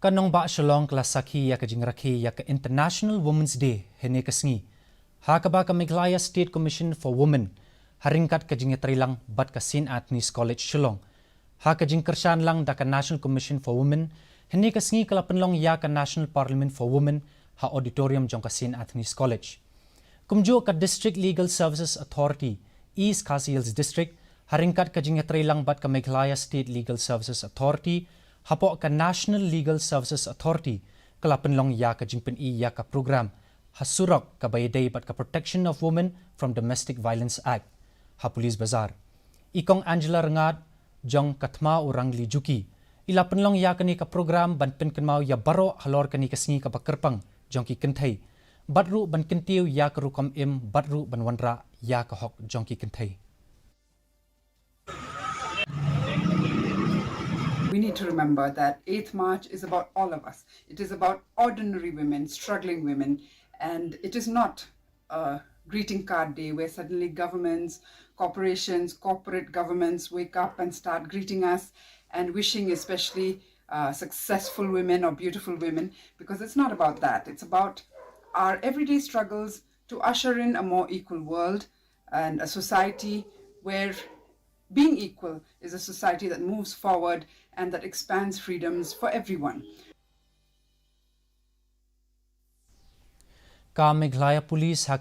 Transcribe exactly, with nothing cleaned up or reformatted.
Ka nongbah Shillong ka la sakhi ïa ka jingrakhe ïa ka International Women's Day hynne ka sngi, ha kaba ka Meghalaya State Commission for Women, ha ryngkat ka jingïatreilang bad ka St Anthony's College Shillong, ha ka jingkyrshan lang da ka National Commission for Women, hynne ka sngi ka la pynlong ïa ka National Parliament for Women ha auditorium jong ka St Anthony's College. Kumjuh ka District Legal Services Authority, East Khasi Hills District, ha ryngkat ka jingïatreilang bad ka Meghalaya State Legal Services Authority hapoh ka National Legal Services Authority, ka la pynlong ïa ka jingpyni ïa ka program ha surok kaba ïadei bad ka Protection of Women from Domestic Violence Act ha Police Bazar. I Kong Angela Rngad jong ka Thma Urangli Juki, i la pynlong ïa kane ka program ban pynkynmaw ïa baroh halor kane ka sngi kaba kyrpang jong ki kynthei, bad ruh ban kyntiew ïa ka rukom im, bad ruh ban wanrah ïa ka hok jong ki kynthei. We need to remember that eighth March is about all of us. It is about ordinary women, struggling women, and it is not a greeting card day where suddenly governments, corporations, corporate governments wake up and start greeting us and wishing especially uh, successful women or beautiful women, because it's not about that. It's about our everyday struggles to usher in a more equal world and a society where being equal is a society that moves forward and that expands freedoms for everyone. Ka Meghalaya Police ha